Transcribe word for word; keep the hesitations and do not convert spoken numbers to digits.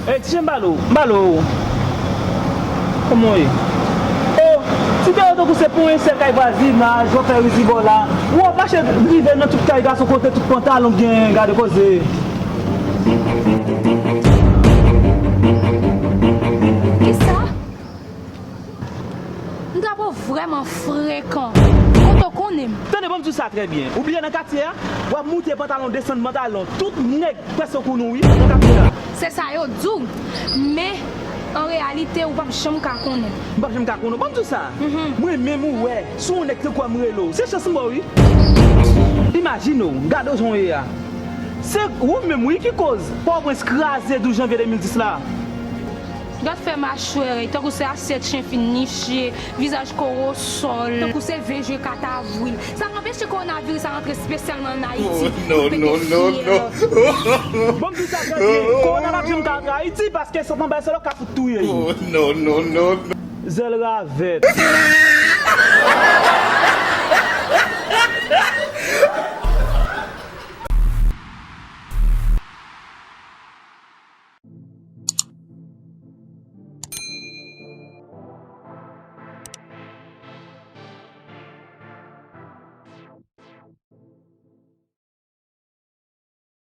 Ey, ti jen m pale w, m pale w. Kòman w ye? O, ti te yo tankou se pou yon sèl kay vwazinaj, w ap fè rizibò la. Ou ap mache rive nan tout kay gason kote tout pantalon gen, gade koze. Kisa? M ta po vrèman frekan. Kote w konnen m? Tande, ban m di w sa trè byen. Ou bliye nan katye a, w ap moute pantalon, desann pantalon. Tout nèg prèske konnen w, wi, nan katye a. Se sa yo di w. Men, an reyalite, ou p ap janm ka konnen m. M p ap janm ka konnen w. Ban m di w sa. Mhm. Mwen menm ou wè, si yon nèg te kwè m rele w, se chans m ba w, wi. Imajine w, gade w jan w ye a. Se ou menm, wi, ki koz Pòtoprens kraze douz janvye de mil dis la. Gad fè machwè, tankou se asyèt chen fin niche, vizaj kowosòl, tankou se vye je kat avril. Sa k anpeche kowonaviris la rantre espesyalman ann Ayiti pou l pete fyèl. Bon, m di sa trè byen, kowona p ap janm ka rantre Ayiti paske sot anba eskalòk ka fout touye l. Zèl ravèt.